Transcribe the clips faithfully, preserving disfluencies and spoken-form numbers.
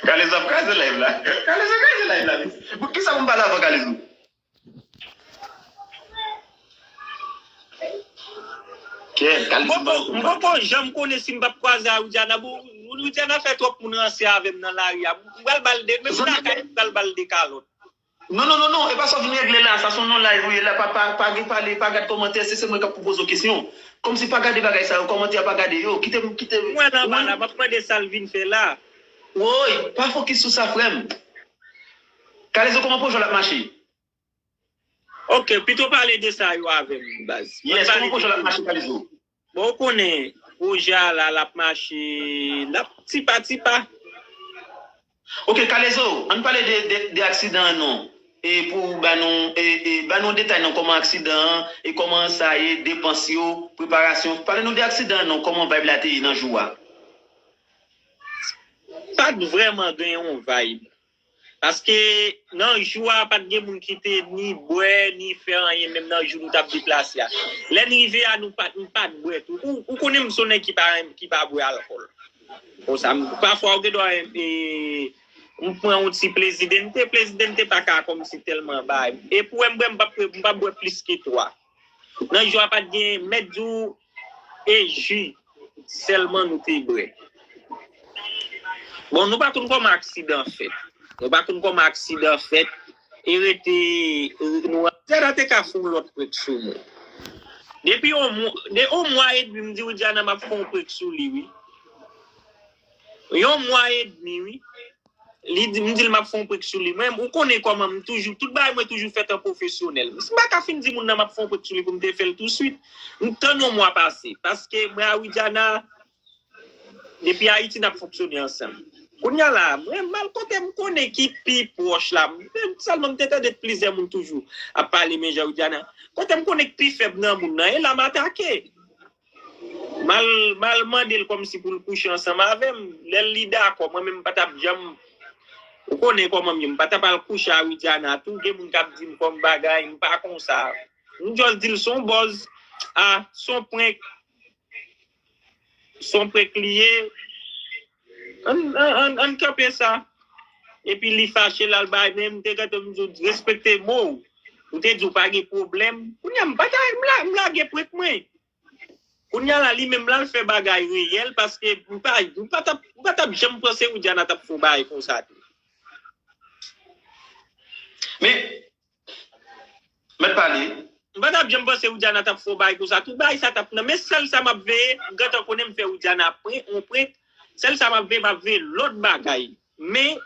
Kalezo ap kraze live la. Kalezo kraze live la. Bon, kisa pou m pale avan Kalezo? Kè, Kalezo. M poko janm konnen si m p ap kwaze a Widiana. Bon, Widiana fè twòp moun ranse avè m nan lari a. M pral ba l de, menm lakay m pral ba l de kalòt. Non, non, non, non, e pa sa w vin regle la, sa se yon live ou ye la, pa, pa, pa gen pale, pa gad kòmantè, se, se mwen k ap poze w kesyon. Kòmsi pa gade bagay sa yo, kòmantè a pa gade yo, kite m, kite m. Mwen anba la, m ap mande sa l vin fè la. Woy, pa fokis sou sa, frè m. Kalezo, kòman pwojè w ap mache? Ok, pito pale de sa yo avè m, baz. Yes, kòman pwojè w ap mache, Kalezo? Bon, ou konnen, pwojè a la, l ap mache, l ap tipa tipa. Ok, Kalezo, ann pale de, de, de aksidan an non. E pou ba nou, e, e ba nou detay non, kòman aksidan an, e kòman sa ye, depans yo, preparasyon. Pale nou de aksidan an non, kòman vibe la te ye nan jou a? Pa t vrèman gen yon vibe. Paske nan jou a, pa t gen moun ki te ni bwè, ni fè anyen, menm nan jou nou t ap deplase a. Lè n rive a, nou pa t, m pa t bwè tou. Ou, ou konnen m se yon nèg ki pa, ki pa bwè alkòl. Konsa, m, pafwa, ou gen dwa, e, m pran yon ti plezi de m te, plezi de m te pa ka kòmsi tèlman bay. E pou wè m bwè, m p ap, m p ap bwè plis ke twa. Nan jou a, pa t gen mèt di w e ji sèlman nou te bwè. Bon, nou pa konn kòman aksidan fèt. Nou pa konn kòman aksidan fèt. E rete, e nou, Zèda te ka fè yon lòt prank sou mwen. Depi yon mwa, de yon mwa edmi, m di Widiana m ap fè yon prank sou li, wi. Yon mwa edmi, wi. Li di, m di l m ap fè yon prank sou li. Mwen, ou konnen kòman m toujou, tout bagay mwen toujou fèt an pwofesyonèl. M pa ka fin di moun nan m ap fè yon prank sou li pou m te fè l touswit. M tann yon mwa pase. Paske mwen a Widiana, depi Ayiti n ap fonksyone ansanm. Kounye a la, mwen, m al kote m konnen ki pi pwòch la. M, sèlman m te tande plizyè moun toujou ap pale men jan Widiana. Kote m konnen ki pi fèb nan moun nan, e la m atake. M al, m al mande l kòmsi pou l kouche ansanm avè m. Lè li dakò, mwen menm m pa t ap janm, ou konnen kòman m ye, m pa t ap al kouche a Widiana tou. Gen moun k ap di m kòm bagay, m pa konsa. M just di l se yon buzz, a, se yon prank. Se yon prank li ye. Ann, ann, ann, ann kanpe sa. Epi li fache l al bay, men m te gentan m di w respekte mo w. Ou te di w pa gen pwoblèm. Kounye a m pa ta, m la, m lage prank mwen. Kounye a la, li menm l al fè bagay reyèl, paske m pa, m pa t ap, m pa t ap janm panse Widiana t ap fè yon bagay konsa tou. Men, mèt pale. M pa t ap janm panse Widiana t ap fè yon bagay konsa tou. Bagay sa t ap nan. Men sèl sa m ap veye, m gentan konnen m fè Widiana prank, yon prank. Sèl sa m ap veye, m ap veye lòt bagay. Men,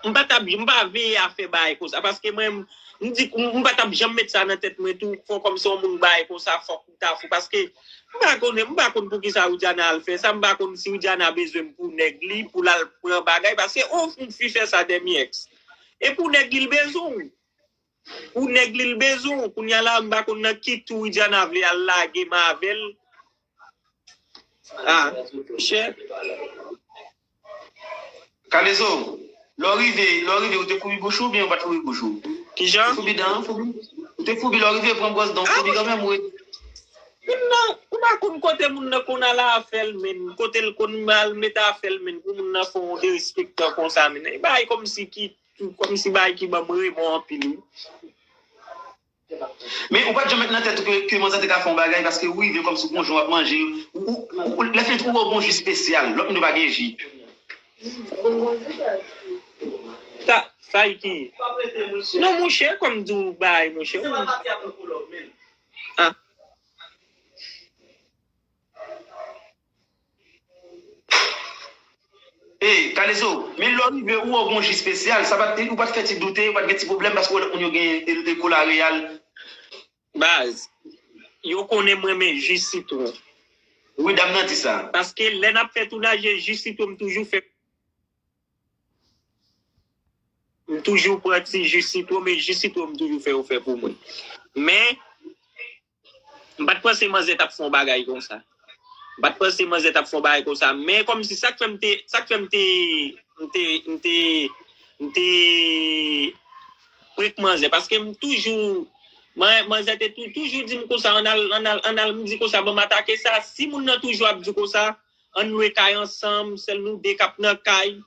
m pa t ap, m pa veye a fè bagay konsa. Paske mwen, m, m di, m, m pa t ap janm met sa nan tèt mwen tou. Fò kòm se yon moun bagay konsa, fòk m ta fou. Paske, m pa konnen, m pa konn poukisa Widiana al fè sa. M pa konn si Widiana bezwen m pou nèg li, pou l al pran bagay. Paske, yon fi fè sa dèmyè èks. E pou nèg li, l bezwen w. Pou nèg li, l bezwen w. Kounye a la, m pa konn nan ki tou Widiana vle al lage m avè l. Ah, chè. Kalezo, lè w rive, lè w rive, ou te foubi bouch ou oubyen ou pa t foubi bouch ou? Kijan? Ou te foubi dan, foubi. Ou te foubi lè w rive pran bwòs dan, ou foubi kanmenm, wi. Moun nan, ou pa konn kote moun nan konn al afè l, men. Kote l konn al met afè l, men. Pou moun nan fè yon derespektan konsa, men. E bay kòmsi ki Kòmsi bagay ki ban m remò anpil, wi. Men ou pa t janm met nan tèt ou ke, ke manzè te ka fè yon bagay, paske ou rive kòmsi ou gon jan w ap manje, ou, ou, ou, ou, lè fini tou ou wè w gon ji espesyal, lòt moun yo pa gen ji. Sa, sa ki? Non, monchè, kòm di w bagay, monchè. Ah. Ey, Kalezo, men lè w rive, ou wè w gon ji espesyal, sa pa t, ou pa t fè ti doute, ou pa t gen ti pwoblèm, paske w wè lòt moun yo gen e, e kola reyal. Baz, yo konnen m renmen ji sitwon. Wi, dam nan di sa. Paske lè n ap fè tounaj, e ji sitwon m toujou fè. M toujou pran ti ji sitwon, men ji sitwon m toujou fè yo fè pou mwen. Men, m pa t panse manzè t ap fè yon bagay konsa. M pa t panse manzè t ap fè yon bagay konsa. Men kòmsi sa k fè m te, sa k fè m te, m te, m te, m te prank manzè. Paske m toujou, man-, manzè te tou, toujou di m konsa, ann al, ann al, ann al, m di konsa, ban m atake sa. Si moun nan toujou ap di konsa, ann lwe kay ansanm, sèl nou de k ap nan kay.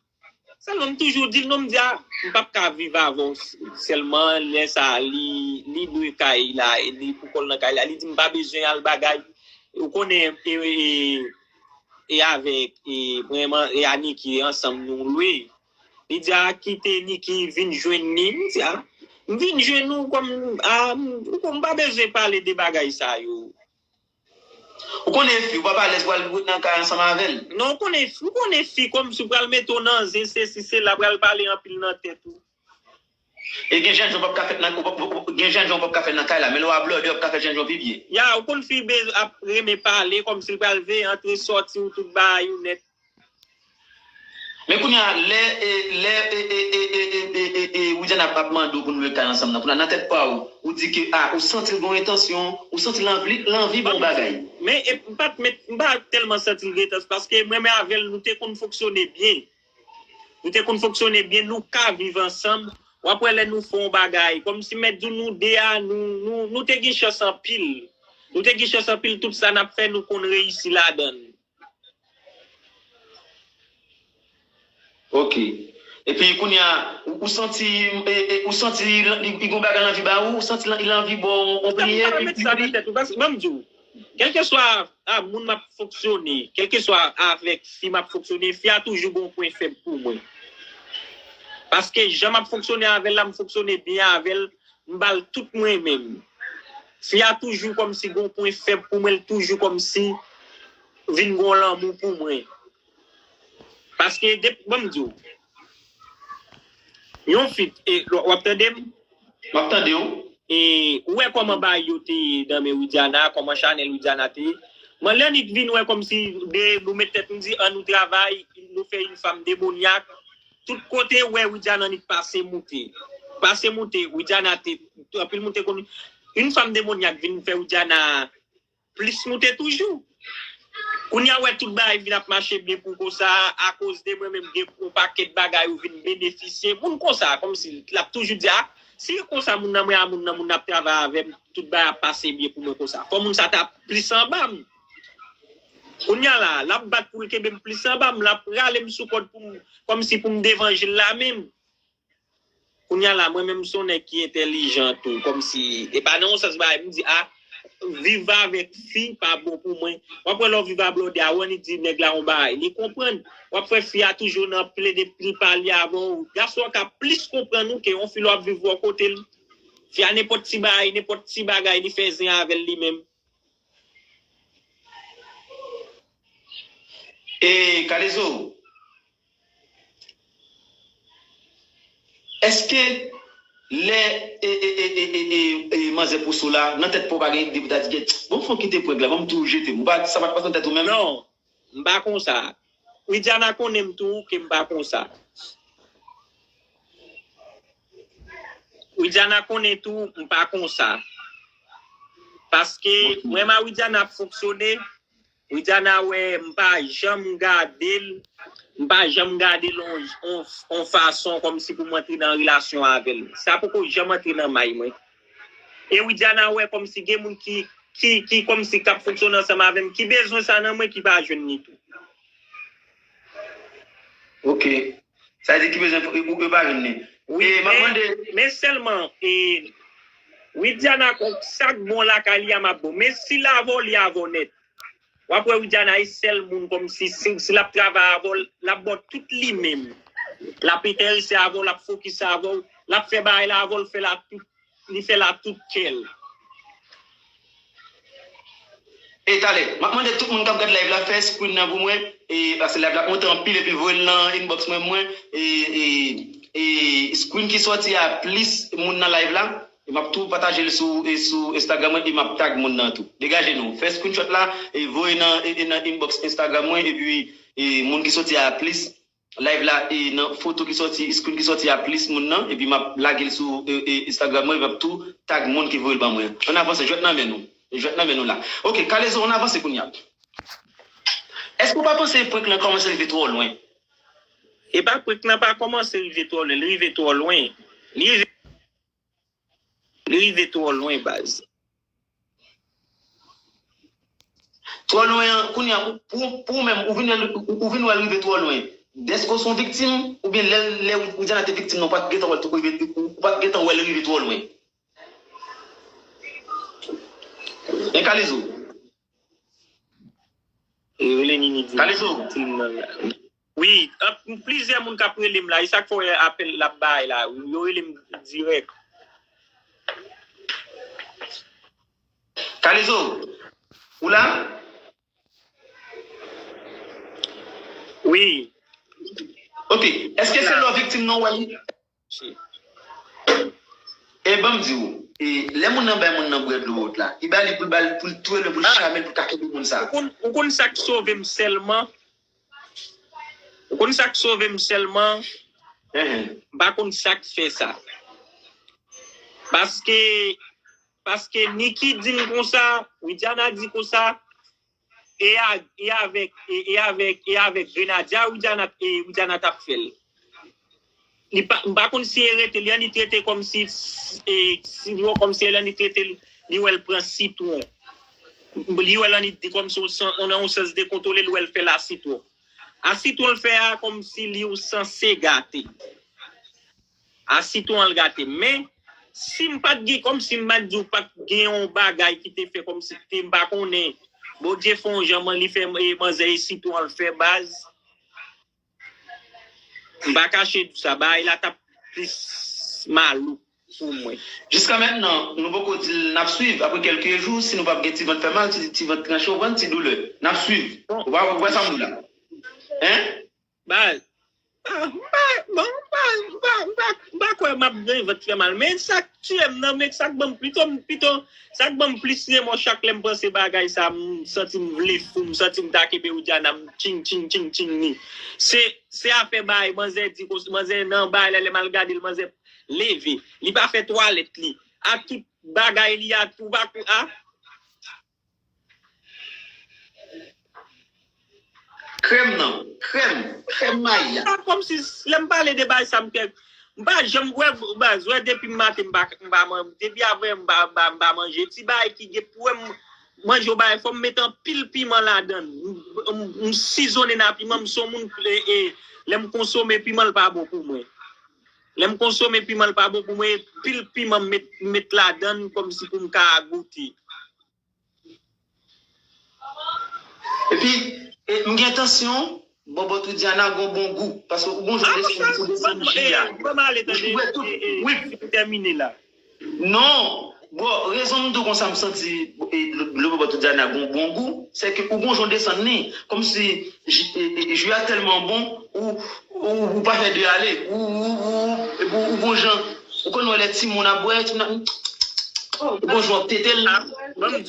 Sèlman m toujou di l non, m di a, m p ap ka viv avè w sèlman, lè sa a, li, li lwe kay la, e li pou kò l nan kay la, li di m pa bezwen al bagay. Ou konnen, e, e, e avèk, e, mwen, e Aniki ansanm nou lwe. Li di a, kite Niki vin jwenn li, m di a, m vin jwenn ou kòm, a, m, ou konn m pa bezwen pale de bagay sa yo. Ou konnen fi, ou pa alèz pou al ret nan kay ansanm avè l. Non, ou konnen fi, ou konnen fi kòmsi ou pral mete w nan zen, sesi, sela, pral pale anpil nan tèt ou. E gen jènjan w p ap ka fè nan, ou p ap, ou- gen jènjan w p ap ka fè nan kay la, men lè w a blòdè, w ap ka fè jènjan pi byen. Ya, ou konn fi bez ap renmen pale, kòmsi l pral veye antre sòti ou tout bagay ou nèt. Men kounye a, lè, e, lè, e, e, e, e, e, e, e, Widiana ap, ap mande w pou nou lwe kay ansanm nan, kounye a nan tèt pa w, ou di ke, a, ou santi l gen yon entansyon, ou santi l anvi, l anvi ba w bagay. Men, e, m pa t met, m pa tèlman santi l gen entansyon, paske mwen menm avè l, nou te konn fonksyone byen. Nou te konn fonksyone byen, nou ka viv ansanm. W ap wè lè nou fè yon bagay, kòmsi mèt di w nou de a, nou, nou, nou te gen chans anpil. Nou te gen chans anpil, tout sa n ap fè, nou konn reyisi ladan l. Ok. Epi kounye a, ou, ou santi, e, e, ou santi li, li gen yon bagay l anvi ba ou, ou santi li anvi ba w yon priyè, Sa met sa nan tèt ou, paske, ban m di w, kèlkeswa a moun m ap fonksyone, kèlkeswa avèk fi m ap fonksyone, fi a toujou gen yon pwen fèb pou mwen. Paske jan m ap fonksyone avè l la, m fonksyone byen avè l, m ba l tout mwen menm. Fi a toujou kòmsi gen yon pwen fèb pou mwen, l toujou kòmsi vin gen yon lanmou pou mwen. Paske, depi, ban m di w, yon fi, e, w ap tande m? M ap tande w. E, ou wè kòman bagay yo te ye nan men Widiana, kòman chanèl Widiana te ye. Mwen, lè Nick vin wè kòmsi de, nou met tèt, nou di, an nou travay, nou fè yon fanm demonyak. Tout kote, ou wè Widiana Nick pase moute. Pase moute, Widiana te, anpil moun te konn, yon fanm demonyak vin fè Widiana plis moute toujou. Kounye a, ou wè tout bagay vin ap mache byen pou konsa, akoz de mwen menm gen yon pakèt bagay ou vin benefisye. Moun konsa, kòmsi l ap toujou di, a, si konsa moun nan mwen a moun nan, moun nan ap travay avè m, tout bagay ap pase byen pou mwen konsa. Fò moun sa ta plis anba m. Kounye a la, l ap bat pou l kenbe m plis anba m, l ap rale m sou kòd pou m, kòmsi pou m devanje l la menm. Kounye a la, mwen menm m se yon nèg ki entèlijan tou, kòmsi, e pa nan yon sans bagay, m di, a, viv avèk fi pa bon pou mwen. W ap wè lè w viv a blòdè a, ou annik di nèg la yon bagay, li konprann. W ap wè fi a toujou nan plede pou l pale avè w. Gason an ka plis konprann ou ke yon fi lè w ap viv bò kote l. Fi a nenpòt ti bagay, nenpòt ti bagay, li fè zen avè l li menm. E, Kalezo, èske lè e, e, e, e, e, e, e manzè pouse w la, nan tèt pa w pa gen ide pou ta di, bon, fò m kite prank la, ban m tou jete m. Ou pa, sa pa t pase nan tèt ou menm? Non, m pa konsa. Widiana konnen m tou ke m pa konsa. Widiana konnen tou m pa konsa. Paske mwen menm a Widiana ap fonksyone, Widiana wè m pa janm gade l, m pa janm gade l on, on, on fason kòmsi pou m antre nan relasyon avè l. Sa poko janm antre nan may mwen. E Widiana wè kòmsi gen moun ki, ki, ki kòmsi k ap fonksyone ansanm avè m, ki bezwen sa nan mwen, ki pa jwenn li tou. Ok. Sa vle di ki bezwen pou, pou, pou pa jwenn li. Wi, e, men, men sèlman, e, Widiana, sa k bon lakay li a, m ap bon. Men si l avè w, li avè w nèt. W ap wè Widiana e sèl moun kòmsi, si, si l ap travay avè w, l ap ba w tout li menm. L ap enterese avè w, l ap fokis avè w, l ap fè bagay la avè w, l fè l a tout, li fè l a tout kè l. E talè, m ap mande tout moun k ap gad live la fè screen nan pou mwen, e, paske live la ap monte anpil epi voye l nan inbox mwen, mwen, e, e, e screen ki sòti a plis moun nan live la, e m ap tou pataje l sou, e sou Instagram mwen, e m ap tag moun nan tou. Degaje nou, fè screenshot la, e voye nan, e, e nan inbox Instagram mwen, epi, e moun ki sòti a plis, live la, e nan foto ki sòti, screen ki sòti a plis moun nan, epi m ap lage l sou, e, e, Instagram mwen, epi m ap tou tag moun ki voye l ban mwen. Ann avanse, jwèt nan men nou. Jwèt nan men nou la. Ok, Kalezo, ann avanse kounye a. Èske w pa panse prank lan kòmanse rive twò lwen? E pa prank lan pa kòmanse rive twò lwen, li rive twò lwen. Li rive Li rive twò lwen, baz. Twò lwen an, kounye a, pou, pou, pou ou menm, ou vin, ou, ou vin wè l rive twò lwen. Dèske w se yon viktim, oubyen lè, lè Widiana te viktim nan, ou pa t gentan wè l tou rive, ou pa t gentan wè l rive twò lwen? En Kalezo. Yo rele Nini di Kalezo. Viktim nan la. Wi, ap, plizyè moun k ap rele m la. E sa k fè w wè apèl l ap bay la. Yo rele m dirèk. Kalezo, ou la? Wi. Ok. Èske se lè w viktim nan w wè li? E ban m di w, e, lè moun nan bay moun nan bwè dlo wot la, li ba li pou l ba l, pou l touye l, pou l chame l, pou l ka kenbe moun sa. Ou konn, ou konn sa k sove m sèlman? Ou konn sa k sove m sèlman? M pa konn sa k fè sa. Paske, paske Niki di m konsa, Widiana di konsa, e a, e avèk, e, e avèk, e avèk Grenadya, Widiana, e Widiana t ap fè l. Li pa, m pa konn si e rete, li annik rete kòmsi, e, si, kòmsi li annik rete, li wè l pran sitwon. Li wè l annik kòmsi on san, on, on sans dekontwole, li wè l fè l a sitwon. A sitwon l fè a, kòmsi li yon sanse gate. A sitwon an l gate. Men, si m pa t gen, kòmsi m pa t di w pa t gen yon bagay ki te fè kòmsi te m pa konnen. Bondye fè yon jan, man, li fè, e, manzè e sitwon an l fè baz. M pa kache di w sa, bagay la t ap plis malouk pou mwen. Jiska mentnan, nou poko di l n ap swiv. Apre kèlke jou, si nou p ap gen ti vant fè mal, ti, ti vant tranche, ou konprann, ti doulè. N ap swiv. Ou pa, ou pa wè sa m di w la? Hein? Baz, ah, m pa, bon, m pa, m pa, m pa, m pa kwè m ap gen vant fè mal. Men sa k tiye m nan, men sa k ban m pito, pito, sa k ban m plis remò chak lè m panse bagay sa, m santi m vle fou, m santi m ta kenbe Widiana, m tching, tching, tching, tching ni. Se, se afè bagay, manzè di, manzè nan bagay la, lè m al gade l, manzè leve. Li pa fè twalèt li. A tout bagay li a, tou pa kou a. Krèm nan, krèm, krèm mayi a. Sa kòmsi lè m pale de bagay sa m kè, m pa janm wè, baz, wè depi maten m pa, m pa man-, depi avè m pa, m pa, m pa manje. Ti bagay ki gen pou wè m manje yon bagay, fò m met anpil piman ladan l. M, m, m sizonnen nan piman, m se yon moun, e, e, lè m konsome piman, l pa bon pou mwen. Lè m konsome piman, l pa bon pou mwen, pil piman m met, m met ladan l kòmsi pou m ka goute. Epi, e, m gen entansyon, Bòbòt Widiana gon bon gou. Paske ou gon jan desann, ou desann ji a. Ban m ale tande, e, e, wi, m tèmine la. Non, bon, rezon m di w konsa m santi, e, dlo, dlo Bòbòt Widiana gon bon gou, se ke ou gon jan desann li, kòmsi ji, e, e, ji a tèlman bon, ou, ou, ou pa fè de ale, ou, ou, ou, epi ou gon jan, ou konn wè lè timoun ap bwè, timoun ap, ou gon jan w ap tete l,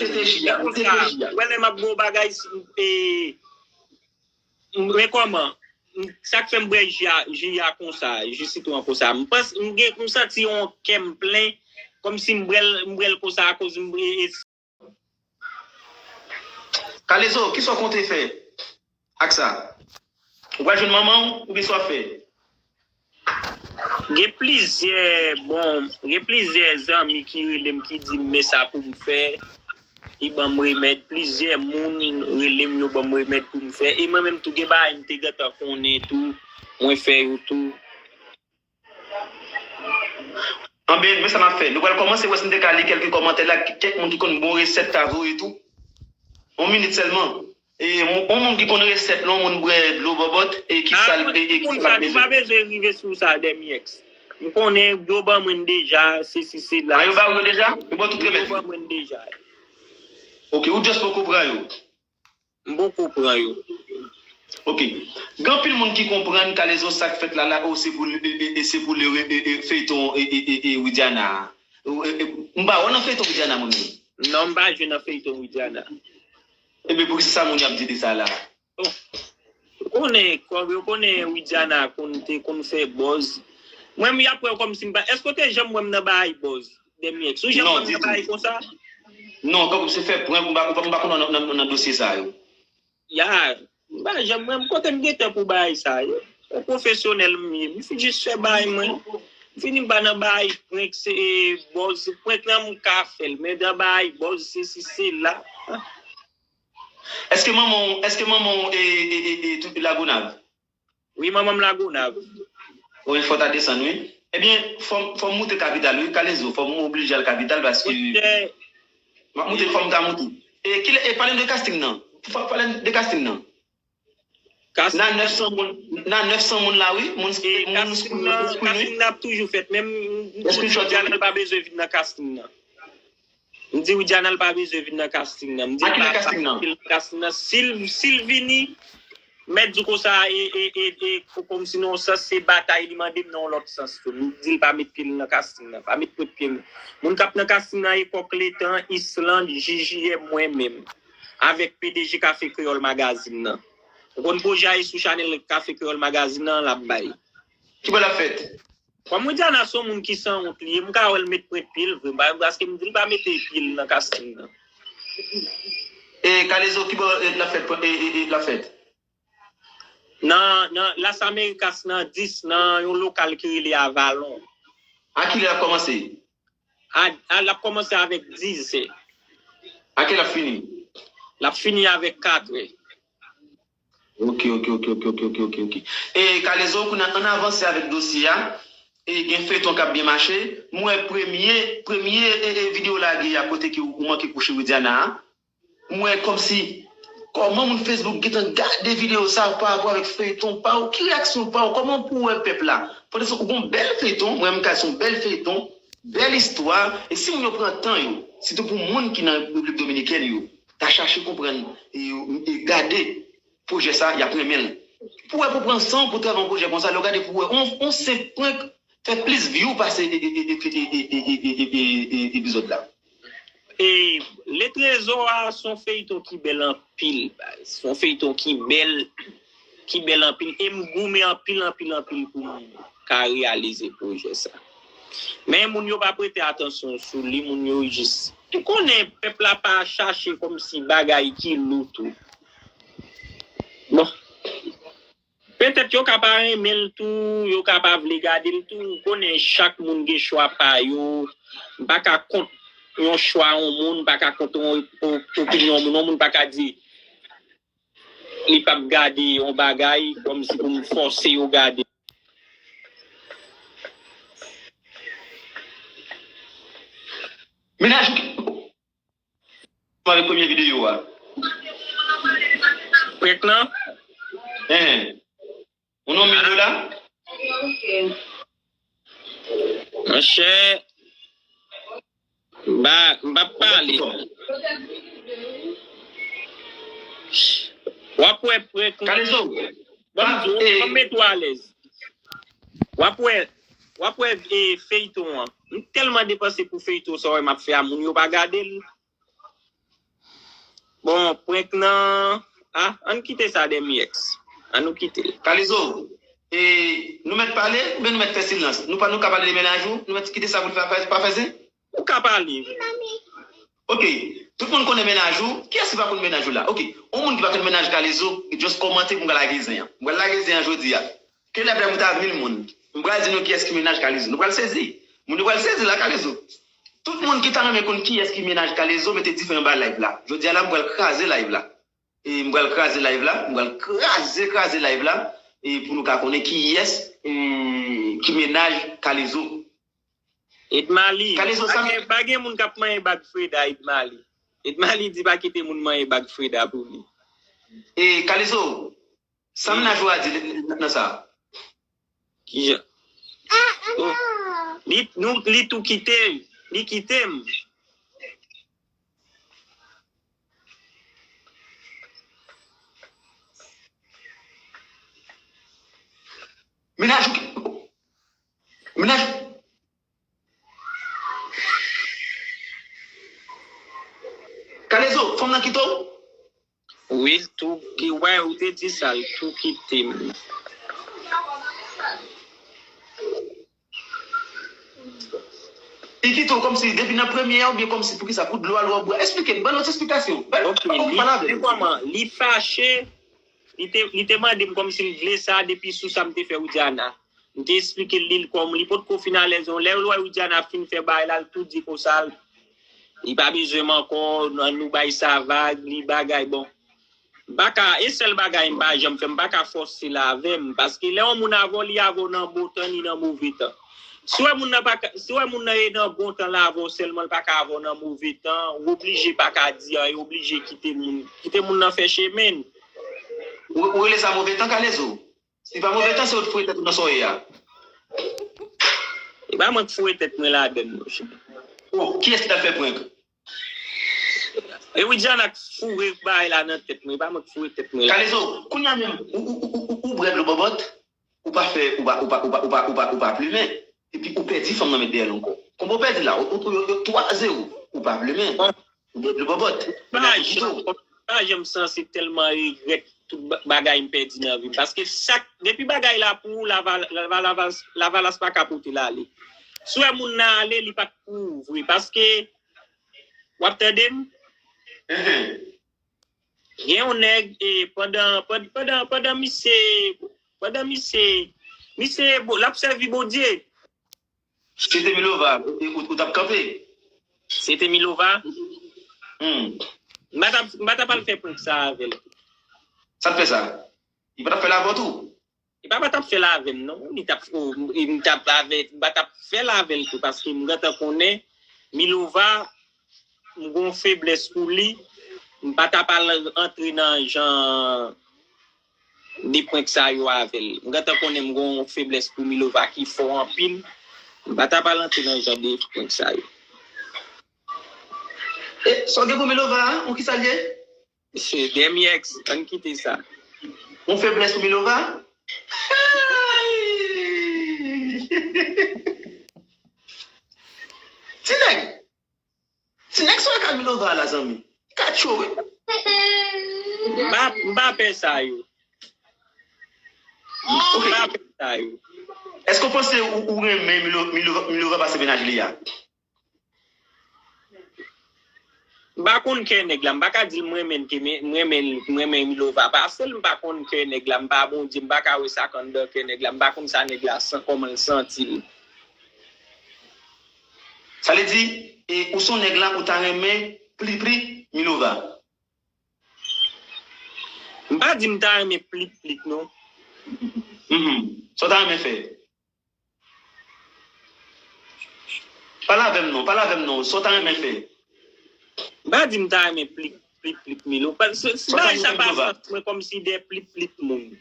tete ji a, tete ji a. Wè lè m ap gon bagay, e, men kòman, sa k fè m bwè ji a, ji a konsa, ji sitwon an konsa. M panse, m gen, m santi yon kè m plen, kòmsi m bwè l, m bwè l konsa akoz m, e, e, Kalezo, kisa w konte fè ak sa? Ou pral jwenn manman w oubyen sa w ap fè? Gen plizyè, bon, gen plizyè zanmi ki rele m, ki di m men sa pou m fè. Li ban m remèd. Plizyè moun rele m, yo ban m remèd pou m fè. E mwen menm tou, gen bagay m te gentan konnen tou, mwen fè yo tou. Anben, men sa n ap fè. Nou pral kòmanse wè si n te ka li kèlke kòmantè la, kèk moun ki konn bon resèt ka voye tou. Yon minit sèlman. E, yon, yon moun ki konn resèt, yon moun bwè dlo bòbòt, e ki sa l, e, e ki sa l ap bezwen. Moun sa, nou pa bezwen rive sou sa, Dèmyèks. M konnen yo ban mwen l deja, sesi, sela. A, yo ba w yo deja? Yo ba w tout remèd yo? Yo ban mwen l deja. Ok, ou just poko pran yo. M poko pran yo. Ok. Gen anpil moun ki konprann Kalezo sa k fèt la la, o, se pou, e, e, e, se pou le, e, e, feyton, e, e, e, e, Widiana a. E, e, m pa wè w nan feyton Widiana, mwen menm. Non, m pa jwe nan feyton Widiana. Ebyen, poukisa sa moun yo ap di de sa la? Oh. Yo konnen, kòm yo konnen Widiana konn te konn fè buzz. Mwen, m, y ap wè w kòmsi m pa, èske w te janm wè m nan bagay buzz? Dèmyèks. Ou janm wè m nan bagay konsa? Non, kankou se fè prank, m pa, m pa, m pa konn nan, nan, nan dosye sa yo. Ya, m pa janm, mwen, kote m gen tan pou bagay sa yo? Yon pwofesyonèl m ye. M fin jis fè bagay mwen. M fini m pa nan bagay prank, se, e, buzz, prank lan m ka fè l, men nan bagay buzz, sesi, sela. Èske manman w, èske manman w, e, e, e, e, tout Lagonav? Wi, manman m Lagonav. Wi, fò ta desann, wi. Ebyen, fò m fò m moute kapital, wi, Kalezo. Fò m oblije al kapital paske. Monchè, m ap moute, fò m ta moute. E, kilè, e pale de casting nan. Fò pale de casting nan. Nan nèf san moun, nan nèf san moun la, wi. Moun, e, moun casting nan, casting nan ap toujou fèt. Menm m toujou di Janèl pa bezwen vin nan casting nan. M di Widiana l pa bezwen vin nan casting nan. M di l pa vin nan casting nan. Si l, si l vini, mèt di konsa, e, e, e, e, kòmsi nan yon sans, se batay li mande m nan yon lòt sans tou. M di l pa met pye l nan casting nan, pa met pwent pye l. Moun k ap nan casting nan epòk letan, Island, J J M, mwen menm, avèk P D G Kafe Kreyòl Magazine nan. Ou konn pwojè a ye sou chanèl Kafe Kreyòl Magazine nan, l ap bay. Ki bò l ap fèt? Kòm Widiana se yon moun ki sanwont li ye, m ka wè l met pwent pye l vre, m pa, paske m di l pa mete pye l nan casting nan. E Kalezo, ki bò, e, l ap fèt, e, e, e, l ap fèt? Nan, nan Las Americas, nan dis, nan yon lokal ki rele Avalon. A kilè l ap kòmanse? A, a, l ap kòmanse avèk diz è. A kilè l ap fini? L ap fini avèk kat è. Ok, ok, ok, ok, ok, ok, ok, ok. E Kalezo, kounye a, ann avanse avèk dosye a. E gen feyton k ap byen mache. M wè premye, premye e, e, videyo lage a kote ke ou manke kouche Widiana a. M wè kòmsi, kòman moun Facebook gentan gade videyo sa pa rapò avèk feyton pa w? Ki reyaksyon pa w? Kòman pou w wè pèp la? Pandan se ou gon bèl feyton, mwen menm ka se yon bèl feyton, bèl istwa. E si moun yo pran tan yo, sitou pou moun ki nan Repiblik Dominikèn yo, ta chache konprann e, e gade pwojè sa, y ap renmen l. Pou wè, pou pran san w pou travay yon pwojè konsa, lè w gade pou wè, on, on senp prank fè plis view pase e, e, e, epizòd la. E Le Trésor a se yon feyton ki bèl anpil, baz. Se yon feyton ki bèl, ki bèl anpil. E m goumen anpil, anpil, anpil pou m ka reyalize pwojè sa. Men moun yo pa prete atansyon sou li, moun yo jis. Ou konnen pèp la pa chache kòmsi bagay ki lou tou. Bon. Petèt yo ka pa renmen l tou, yo ka pa vle gade l tou. Ou konnen chak moun gen chwa pa yo. M pa ka kont yon chwa yon moun, m pa ka kont yon o-, opinyon moun. Yon moun pa ka di li p ap gade yon bagay kòmsi pou m fòse yo gade. Mennaj ou ki avèk premye videyo a. Prank lan? Hein. Ou non Milo la? Monchè, ba, m p ap pale. W ap wè prank lan. Kalezo. Ban m di w, ban m met ou alèz. W ap wè, w ap wè, e, feyton an. M tèlman depanse pou feyton sa w wè m ap fè a, moun yo pa gade l. Bon, prank nan, a, ann kite sa dèmyèks. Ann nou kite l. Kalezo, e, nou mèt pale oubyen nou mèt fè silans? Nou pa, nou ka pale de mennaj ou? Nou mèt kite sa pou l fè, pa fè zen? Ou ka pale. Ok. Tout moun konnen mennaj ou. Kiyès ki pa konn mennaj ou la? Ok. Yon moun ki pa konn mennaj Kalezo, just kòmante pou m ka lage zen an. M pral lage zen an jodi a. Ke lè m ta mil moun. M pral di nou kiyès ki mennaj Kalezo. Nou pral sezi. Moun yo pral sezi la, Kalezo. Tout moun ki ta renmen konn kiyès ki mennaj Kalezo, mete dife anba live la. Jodi a la, m pral kraze live la. E m pral kraze live la. M pral kraze, kraze live la. E pou nou ka konnen kiyès, e, ki mennaj Kalezo. Edmaly, Kalezo, pa gen, pa gen moun k ap manyen bag Freda, Edmaly. Edmaly di pa kite moun manyen bag Freda pou li. E Kalezo, sa mennaj ou a di nan sa? Kijan? Oh, li, nou, li tou kite, li kite m. Mennaj ou ki, mennaj. Kalezo, fanm nan kite w? Wi, l tou ki, wè, ou te di sa, l tou kite m. Li kite w kòmsi depi nan premye a oubyen kòmsi poukisa pou dlo a l wè w bwè? Esplike m, ban lòt esplikasyon. Ok, li, li kòman? Li fache, li te, li te mande m kòmsi l vle sa depi sou sa m te fè Widiana. M te esplike l, li kòm li potko fin alèz non. Lè l wè Widiana fin fè bagay la, l tou di konsa, li pa bezwen m ankò, ann nou bay sa vag, li bagay, bon. M pa ka, e sèl bagay m pa janm fè, m pa ka fòse l avè m, paske lè yon moun avè w, li avè w nan bon tan ni nan move tan. Si w wè moun nan pa ka, si w wè moun nan e nan bon tan l avè w sèlman, l pa ka avè w nan move tan, ou oblije pa ka di anyen, ou oblije kite moun, kite moun nan fè chemen l. Ou, ou rele sa move tan, Kalezo? Si pa move tan, se ou t foure tèt ou nan sa w ye a. E pa mwen k foure tèt mwen ladann, monchè. Oh, kiyès ki t ap fè prank? E Widiana k foure bagay la nan tèt mwen, e pa mwen k foure tèt mwen ladann. Kalezo, kounye a menm, ou, ou, ou, ou, ou bwè dlo bòbòt, ou pa fè, ou pa, ou pa, ou pa, ou pa, ou pa, ou pa plimen, epi ou pèdi fanm nan met dèyè l ankò. Konbyen w pèdi la? Ou, ou, ou, ou, twa zewo, ou pa plimen. Ou bwè dlo bòbòt. Pa janm, pa janm sanse tèlman regrèt tout ba- bagay m pèdi nan vi m. Paske sak, depi bagay la pou ou, la va, la va, la va, lavalas pa ka pote l ale. Si w wè moun nan ale, li pa t pou ou vre. Paske, w ap tande m? Mhm. Gen yon nèg, e, pandan, pandan, pandan, pandan misye, pandan misye, misye, bon, l ap sèvi Bondye. Si te Milova, ou, ou, ou t ap kanpe? Si te Milova, Hmm. m pa t ap, m pa t ap al fè prank sa avè l. Sa t fè sa? Li pa t ap fè l avè w tou? Li pa, pa t ap fè l avè m, non. Li t ap, oh, m t ap avè, m pa t ap fè l avè l tou, paske m gentan konnen Milova, m gon feblès pou li. M pa t ap al antre nan jan de prank sa yo avè l. M gentan konnen m gon feblès pou Milova ki fò anpil. M pa t ap al antre nan jan de prank sa yo. E, sa w gen pou Milova a? Ou ki sa l ye? Se dèmyè ex, ann kite sa. Yon feblès pou Milova? Ti nèg! Ti nèg sa w ka Milova la, zanmi. Li ka cho, wi. M pa, m pa pè sa yo. M pa pè sa yo. Èske w panse ou, ou renmen Milo, Milo, Milova pase mennaj li a? M pa konn kè nèg la, m pa ka di l m renmen l ke men, m renmen l, m renmen Milova pase l, m pa konn kè nèg la, m pa Bondye, m pa ka wè sa k anndan kè nèg la, m pa konn sa nèg la san, kòman l santi l. Sa vle di, e, ou se yon nèg la, ou ta renmen pli pli Milova? M pa di m ta renmen pli pli, non. Mhm. Sa w ta renmen fè? Pale avè m non, pale avè m non, sa w ta renmen fè? M pa di m ta renmen plik plik plik Milo. Pa- Se se bagay sa pa sans mwen kòmsi de plik plik moun.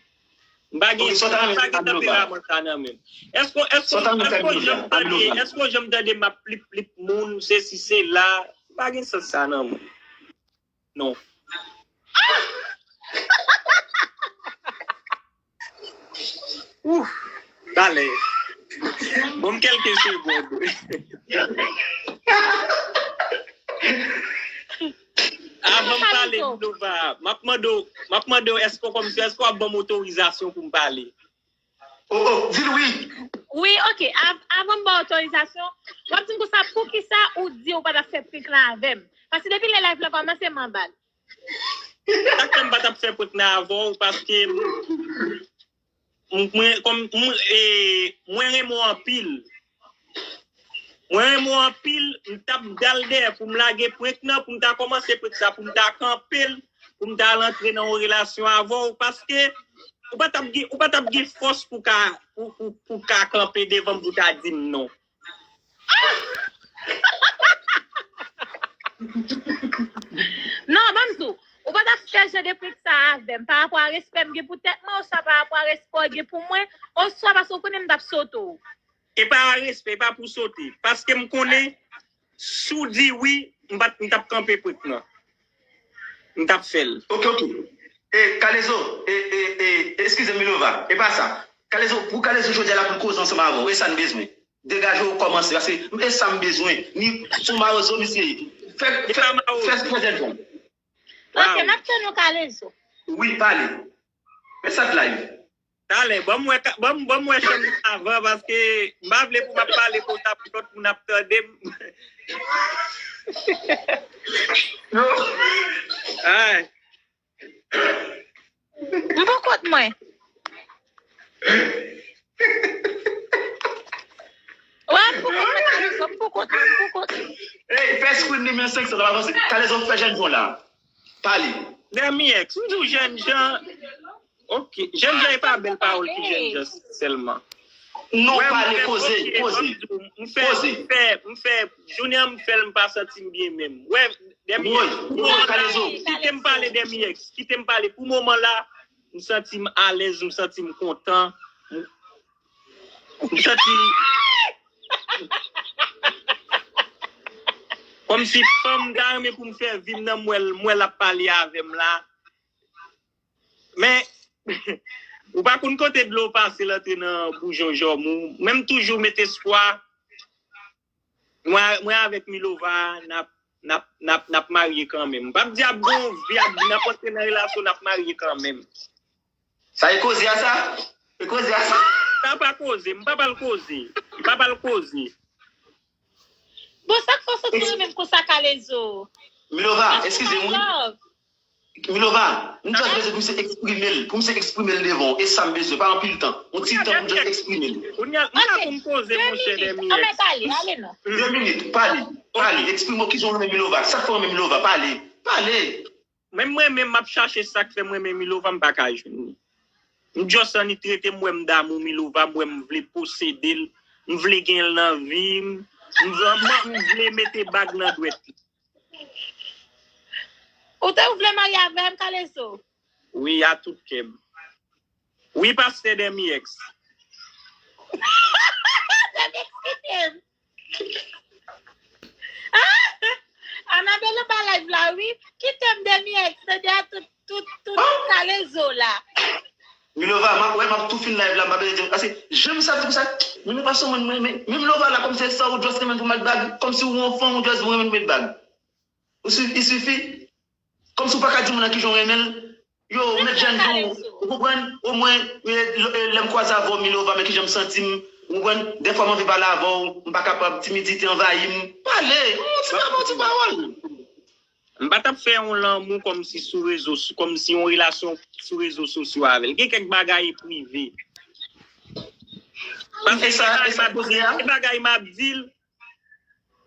M pa gen, m pa gen tanperaman sa nan men m. Èske, èske, èske w janm tande, èske w janm tande m ap plik plik moun, sesi sela? M pa gen sans sa nan mwen. Non. Ouf, talè. Ban m kèlke segond. Avan m pale, Nova, m ap mande w, m ap mande w, èske w kòmsi, èske w ap ban m otorizasyon pou m pale? Oh, oh, di l wi. Wi, ok. Av- Avan m ba w otorizasyon, w ap di m konsa, poukisa ou di ou pa t ap fè prank la avè m? Paske depi lè live la kòmanse, m anba l. Sa k fè m pa t ap fè prank nan avè w, paske m- mwen, kòm, mwen, e, mwen renmen w anpil. Mwen renmen w anpil, m t ap dal dèyè pou m lage prank nan, pou m ta kòmanse prank sa, pou m ta kanpe l, pou m ta al antre nan yon relasyon avè w, paske ou pa t ap gen, ou pa t ap gen fòs pou ka, pou, pou, pou ka kanpe devan m pou ta di m non. Non, ban m di w, ou pa t ap fè jan de prank sa avè m, pa rapò a respè m gen pou tèt mwen, oswa pa rapò a respè w gen pou mwen, oswa paske w konnen m t ap sote w. E pa respè, e pa pou sote. Paske m konnen, si w di wi, m pa t, m t ap kanpe prank nan. M t ap fè l. Ok, ok. E, Kalezo, e, e, e, eskize m, Milova, e pa sa. Kalezo, pou Kalezo jodi a la pou l koze ansanm avè w, e sa n bezwen. Degaje w kòmanse, paske e sa m bezwen. Ni sou mawozo misye ye. Fè, fè, fè, fè jèn fanm. Ok, n ap tann ou, Kalezo. Wi, pale. E sa k live. Talè, ban m wè, ka- ban m, ban m wè chanm nan avan, paske m pa vle pou m ap pale konsa pou lòt moun ap tande m. Ay. M pou kont mwen. Wè, m pou kont mwen, Kalezo, m pou kont mwen, m pou kont mwen. Ey, fè screen nimewo senk san, n ap avanse. Kalezo, fè jèn fanm la. Pale. Dèmi X, m di w jènjan. Ok, jènjan e pa bèl pawòl ki jènjan sèlman. Non, pale, koze, koze. M fè, m fè, m fè, jounen an m fè l, m pa santi m byen menm. Wè, Dèmi X, kite m pale, Dèmi X, kite m pale. Pou moman la, m santi m alèz, m santi m kontan. M, m santi kòmsi fanm m ta renmen pou m fè vi m nan, m wè l, m wè l ap pale avè m la. Men, ou pa konn kote dlo pase l antre nan boujon jòm ou. Men m toujou met espwa. Mwen, mwen avèk Milova, n ap, n ap, n ap, n ap marye kanmenm. M p ap di ap gon vi, ap, n ap antre nan relasyon, n ap marye kanmenm. Sa e koze a sa? E koze a sa? Sa pa koze, m pa pral koze. M pa pral koze. Bon, sa k fè w santi w menm konsa, Kalezo? Milova, eskize mwen. Milova, m just bezwen pou misye eksprime l, pou misye eksprime l devan w. E sa m bezwen, pa anpil tan. Yon ti tan pou m just eksprime l. Kounye a, m la pou m poze monchè Dèmi X. Anben pale, ale non. De minit, pale, pale, eksprime w kijan w renmen Milova, sa k fè w renmen Milova, pale, pale. Menm mwen menm m ap chache sa k fè m renmen Milova, m pa ka jwenn li. M just annik trete m, wè m damou Milova, m wè m vle posede l, m vle gen l nan vi m, m vle mete bag nan dwèt li. Ou te vle marye avè m, Kalezo? Wi, a tout kè m. Wi, pastè Dèmi X. Dèmi X kite m. Anabel anba live la, wi. Kite m, Dèmi X, se dèyè tout, tout, tout Kalezo la. Milova, m ap wè, m ap tou fin live la, m pa bezwen di, paske jan m sa di konsa, Milova se yon moun mwen renmen. Men Milova la, kòmsi se sa ou just renmen pou met bag, kòmsi ou yon fanm ou just renmen pou met bag. Ou sifi, i sifi. Kòmsi ou pa ka di moun nan kijan w renmen l. Yo, ou met jènjan w, ou konprann? Omwen, lè m kwaze avè w, Milova, men kijan m santi m. Ou konprann? Dèfwa m anvi pale avè w, m pa kapab, timidite anvayi m. Pale, yon ti pawòl, yon ti pawòl. M pa t ap fè yon lanmou kòmsi sou rezo, kòmsi yon relasyon sou rezo sosyo avè l. Gen kèk bagay prive. Paske gen bagay m ap di l,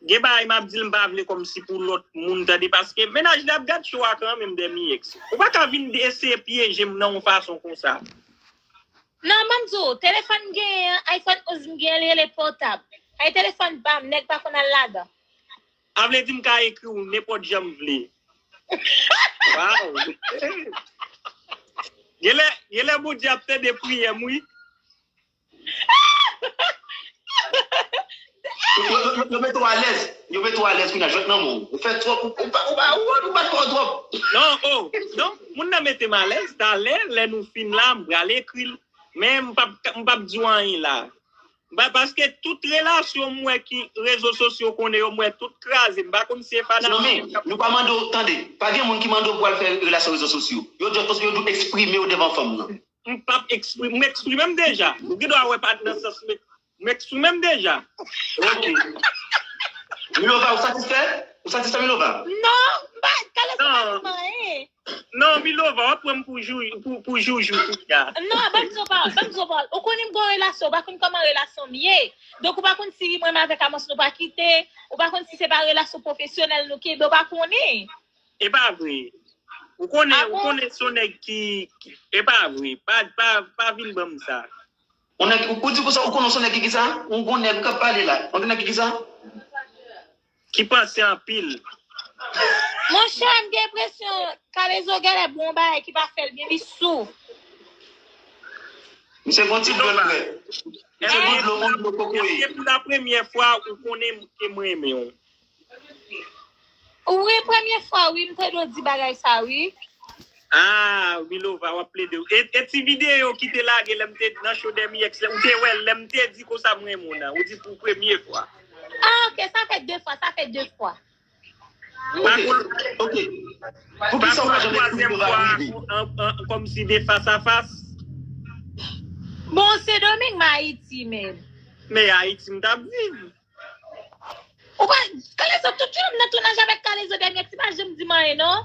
gen bagay m ap di l, m pa vle kòmsi pou lòt moun tande, paske mennaj li ap gad show a kanmenm, Dèmi X. Ou pa ka vin eseye pyeje m nan yon fason konsa. Non, ban m di w, telefòn m genyen an, iPhone onz m genyen, li rele pòtab. Ay telefòn pa m, nèg pa konn al ladan. A vle di m ka ekri w nenpòt jan m vle. Waw. Genlè, genlè Bondye ap tande priyè m, wi. Yo, yo, yo mete w alèz. Yo mete w alèz kounye a, jwèt nan men w. Ou fè twòp, ou, ou pa, ou pa, ou, ou pa twò twòp. Non, oh, non, moun nan mete m alèz, talè, lè nou fin la, m pral ekri l. Men m p ap, m p ap di w anyen la. Ba, paske tout relasyon m wè ki rezo sosyo konnen yo, m wè tout kraze. M pa konn si e fanatik. Non, men, nou pa mande w, tande, pa gen moun ki mande w pou al fè relasyon rezo sosyo. Yo just paske yo di w eksprime w devan fanm nan. M p ap eksprime, m eksprime m deja. Ou gen dwa wè pa t nan sans, men m eksprime m deja. Ok. Milova, ou satisfè? Ou satisfè, Milova? Non, m pa, Kalezo pa di m anyen. Non, Milova, w ap pran m pou jou, pou, pou joujou kounye a. Non, ban m di w pawòl, ban m di w pawòl. Ou konnen m gen yon relasyon, ou pa konn kòman relasyon m ye. Donk, ou pa konn si mwen menm avèk Amos nou pa kite, ou pa konn si se pa relasyon pwofesyonèl nou kenbe, ou pa konnen. E pa vre. Ou konnen, ou konnen se yon nèg ki, ki, e pa vre. Pa, pa, pa vin ban m sa. Yon nèg, ou, ou di konsa, ou konnen se yon nèg ki kisa? Yon gwo nèg k ap pale la. Yon nèg ki kisa? Ki panse anpil. Monchè, m gen enpresyon Kalezo genlè bwè yon bagay ki pa fè l byen, li sou. Misye gon ti dlo l bwè. Misye gon dlo, gon dlo kokoye. Èske pou la premyè fwa ou konnen ke m renmen w? Wi, premye fwa wi, m te dwe di bagay sa wi. Ah, Milova, w ap plede. E, e ti videyo ki te lage lè m te nan show Dèmi X la, ou te wè l, lè m te di konsa m renmen w nan, ou di pou premye fwa. Ah, ok, sa fè de fwa, sa fè de fwa. Ok, ok. Poukisa w pa janm ekri Milova rive? Kòmsi de fas a fas. Bon, Sendomeng, m Ayiti menm. Men Ayiti m t ap viv. Ou pa, Kalezo, tout jounen m nan tounaj avèk Kalezo, Dèmi X pa janm di m anyen non.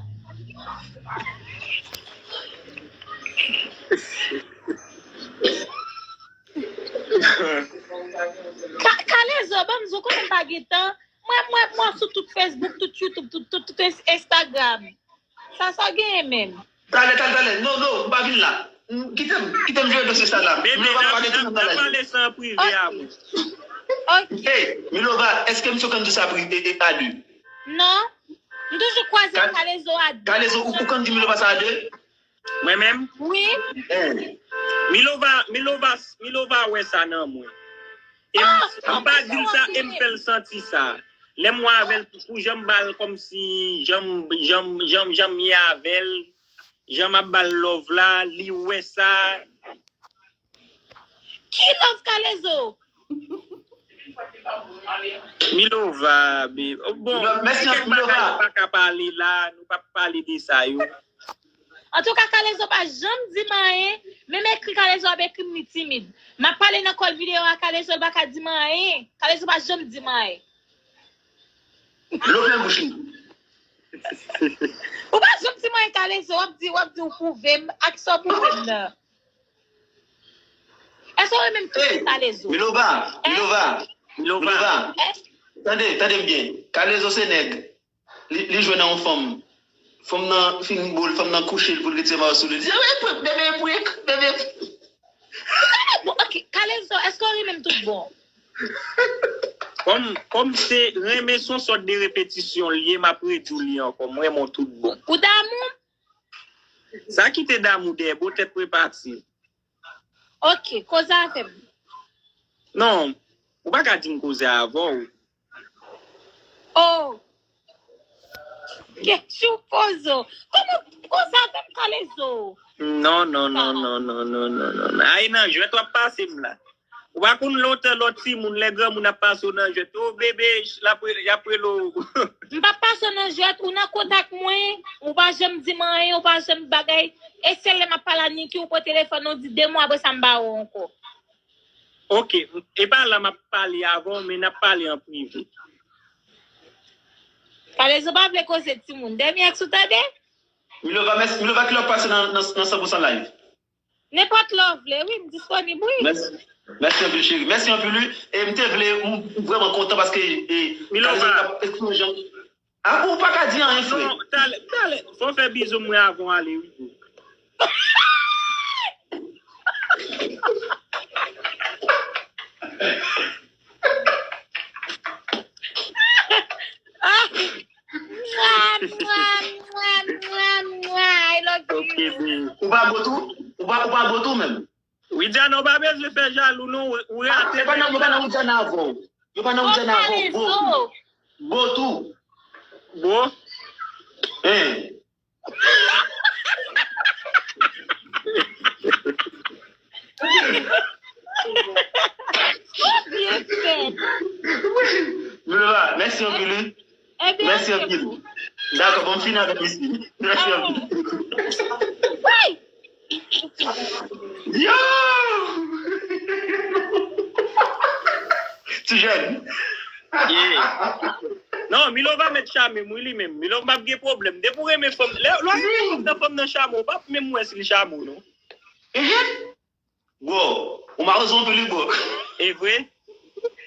Ka, Kalezo, ban m di w, ou konnen m pa gen tan. Mwen, mwen, mwen sou tout Facebook, tout YouTube, tout, tout, tout Instagram. Sa, sa w genyen menm? Talè, talè, talè. Non, non, m pa vin la. M, kite m, kite m jere dosye sa la. Bebe, Milova pa pale tou nan live. Pale sa an prive a mwen. Ok. Hey, Milova, èske misye konn di sa a de? Non. M toujou kwaze ak Kalezo a de. Kalezo, ou, ou konn di Milova sa a de? Mwen menm? Wi. Hey. Milova, Milova, Milova wè sa nan mwen. E m, m pa di l sa, e m fè l santi sa. Lè m wè avè l, pou jan m ba l kòmsi, jan m, jan m, jan m, jan m ye avè l, jan m ap ba l love la, li wè sa. Ki love Kalezo? Milova, babe. Oh, bon, gen kèk bagay nou pa ka pale la, nou p ap pale de sa yo. Antouka, Kalezo pa janm di m anyen. Menm ekri Kalezo ap ekri m, li timid. M ap pale nan kòl videyo a Kalezo, li pa ka di m anyen. Kalezo pa janm di m anyen. Dlo plen bouch li. Ou pa janm di m anyen, Kalezo. W ap di, w ap di ou pwouve m. Ak sa w pwouve m nan. Èske w renmen m tou, Kalezo? Milova, Milova, Milova. Tande, tande m byen. Kalezo se nèg. Li, li jwe nan yon fanm. Fanm nan fin bo l, fanm nan kouche l pou l retire mayo sou li. Li di, "Wi, bebe prik, bebe." Bon, ok, Kalezo, èske w renmen m tout bon? Kòm, kòm se renmen se yon sòt de repetisyon l ye, m ap redi w li ankò. M renmen w tout bon. Ou damou m? Sa ki te damou dèyè, bo tèt repati. Ok, koze avè m. Non, ou pa ka di m koze avè w. Oh. Kechou pozo. Kòman koze avè m, Kalezo? Non, non, non, non, non, non, non, non. Ay nan jwèt w ap pase m la. Ou pa konn lontan lòt timoun, lè granmoun ap pase w nan jwèt. O bebe, y ap rele w. M pa pase w nan jwèt, ou nan kontak mwen, ou pa janm di m anyen, ou pa janm bagay. E sèl lè m ap pale a Niki, ou pran telefòn ou di de mwa apre sa m pa wè w ankò. Ok, e pa la m ap pale avè w, men n ap pale an prive. Kalezo pa vle koze timoun. Dènye èks ou tande? Milova, mèsi. Milova, kilè w ap pase nan, nan, nan san pou san live? Nenpòt lè w vle, wi, m disponib, wi. Mèsi. Mèsi anpil, cheri. Mèsi anpil, wi. E m te vle, m, m vrèman kontan paske, e, Milova. Kalezo t ap eksprime jan. A, ou pa ka di anyen, frè. Non, talè, talè. Fò w fè bizou mwen avan w ale, wi. Mwa, mwa, mwa, mwa, mwa. I love you. Ok, boo. Ou pa bo tou? Ou pa, ou pa bo tou menm? Widiana, ou pa bezwen fè jalou, non. Ou, ou rate. Ah, yo pa nan, yo pa nan Widiana avè w. Yo pa nan Widiana avè w. Bo tou. Bo tou. Bo? Hein. Byen fèt. Milova, mèsi anpil, wi. Ebyen, mèsi anpil. Dakò, bon, m fini avèk misye. Mèsi anpil. Wi! Yo! Ti jèn. Yeah. Non, Milova mèt chame m, wi, li menm. Milova p ap gen pwoblèm. Depi w renmen fanm, lè, lè w renmen fanm nan, fanm nan chame w, w p ap menm wè si l chame w, non. Ehe. Bro, ou malonn anpil, wi, bro. E vre?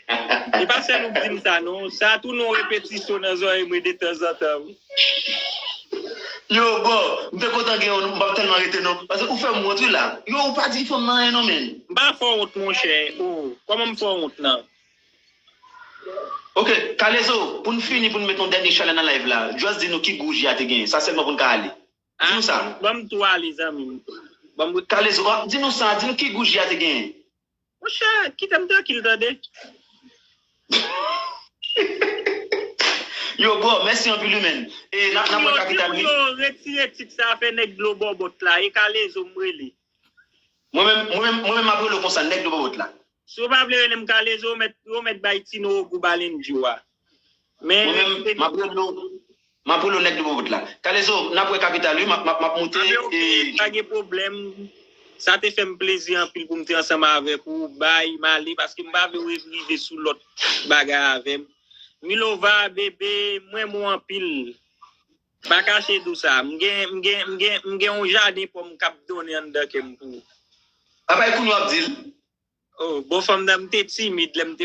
E pa sèl ou k di m sa, non. Sa tou nan repetisyon nan zòrèy mwen detanzantan, wi. Yo, bro, m te kontan gen w, m p ap tèlman rete, non. Paske ou fè m wont, wi, la. Yo, ou pa di fanm nan anyen, non, menm. M pa fè w wont, monchè. Oh, kòman m fè w wont, nan? Ok, Kalezo, pou n fini, pou n met yon dènye chalè nan live la, just di nou ki gou ji a te genyen. Sa sèlman pou n ka ale. Di nou sa. Ah, ban m tou ale, zanmi m. Ban m... Kalezo, ah, di nou sa, di nou ki gou ji a te genyen. Monchè, kite m trankil, tande. Yo, bro, mèsi anpil, wi, menn. E n ap, n ap wè kapital, wi. Yo, retire tit sa, fè nèg dlo bòbòt la. E Kalezo m rele. Mwen menm, mwen menm, mwen menm, m ap rele w konsa, nèg dlo bòbòt la. Si w pa vle rele m Kalezo, w mèt, w mèt bay Tino Ogou Balendjou a. Men mwen menm, m ap rele w, m ap rele w nèg dlo bòbòt la. Kalezo, n ap wè kapital, wi, m ap, m ap, m ap moute. Anben, ok, e pa gen pwoblèm. Sa te fè m plezi anpil pou m te ansanm avèk ou. Bay, m ale, paske m pa vle w rive sou lòt bagay avè m. Milova, bebe, m renmen w anpil. Pa kache di w sa. M gen, m gen, m gen, m gen yon jaden pòm k ap donnen anndan kè m pou ou. Apa e kounye a w ap di l? Oh, bon, fanm nan, m te timid lè m te